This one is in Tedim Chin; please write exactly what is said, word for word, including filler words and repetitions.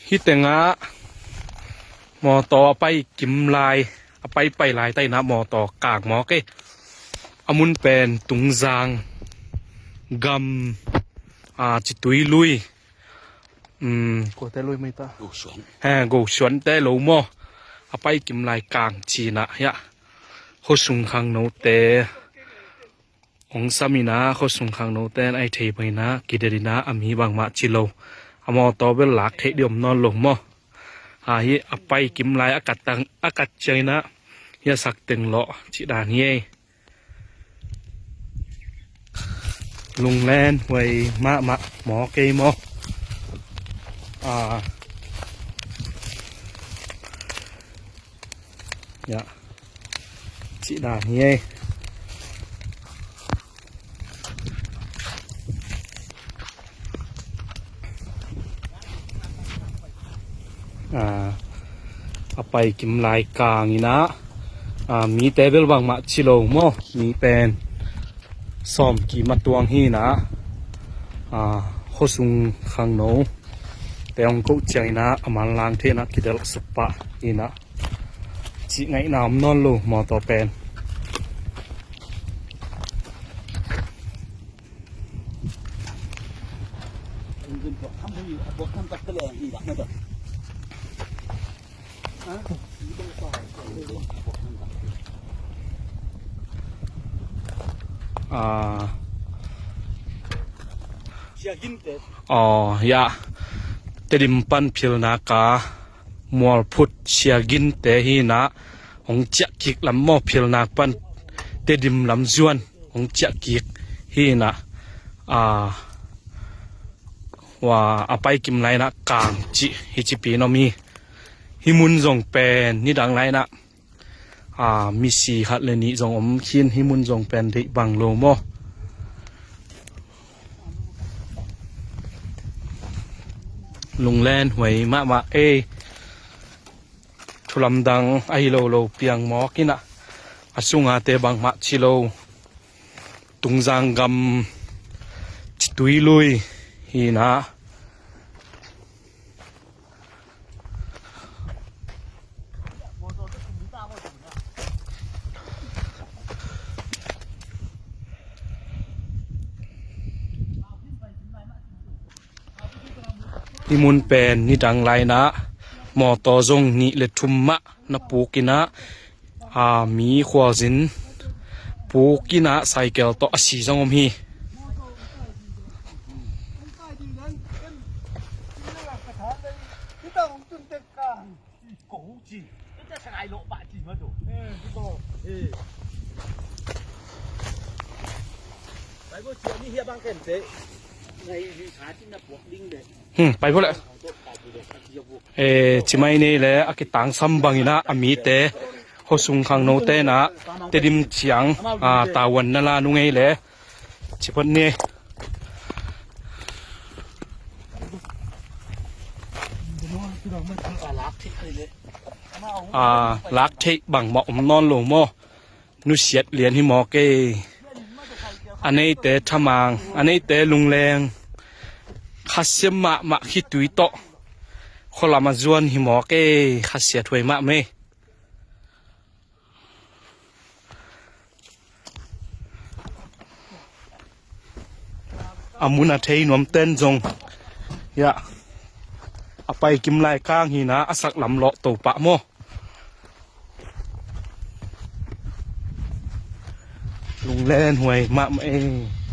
Hih tengah mawtaw a pai kim lai, a pai pai lai tainah mawtaw kang mawk ei. A mun pen Tungzang gam, a, Citui lui, um, kuate lui mai ta? Gosuan. He, Gosuante lo maw. A pai kim lai kang cinah hiah khuasung khangnote hong sam inah, khuasung khangnote in ai thei pah inah kidet inah a mi bangmah ci lo. A mawtaw bel lak theih dih om nawn lo maw. A, hi a pai kim lai a kat tang, a kat ciang inah hi a sak teng lawh cih dan hi ei. Lunglen huai mahmah maw kei maw. A, ya, cih dan hi ei. A, a pai kim lai kang inah, a, mite bel bangmah ci lo maw. Mi pen sawm kim a tuang hi inah, a, khuasung khangnote hong koh ciang inah a manlang thei inah kidelh suk pah hi inah. Cih ngaihna om nawn lo mawtaw pen. A, aw, ya. Tedim pan philna ka mualphut siaginte hi inah hong ciah kik lam maw, philnak pan Tedim lam zuan hong ciah kik hi inah, a, hua a pai kim lai inah kang cih hi ci pi in om hi. Hih mun zong pen nidang lai inah, a, misi khat le nih zong om khin, hih mun zong pen deih bang lo maw. Lunglen huai mahmah ei. Thu lamdang ahi lo lo piang mawk inah, a sungate bangmah ci lo. Tungzang gam Citui lui hi inah. Hih mun pen nidang lai inah mawtaw zong nih le thum mah na puk inah, a, mi khualzin puk inah cycle tawh a si zong om hi. Hmm, pai vo le. E, ci mai nei le a kitangsam bang inah a mite, khuasung khangnote inah Tedim ciang, a, tavuan na la nung ei le. Ci phot ni. A, lak theih bangmah om nawn lo maw. Nusiat lian hi mawk ei. A neite thamang, a neite lungleng. Khasia mahmah khitui tawh khualam a zuan hi mawk ei. Khasiat huai mahmah ei. A mun a thei nuamten zong, ya, a pai kim lai kang hi inah a sak lam lawh to pah maw. Lunglen huai mahmah ei.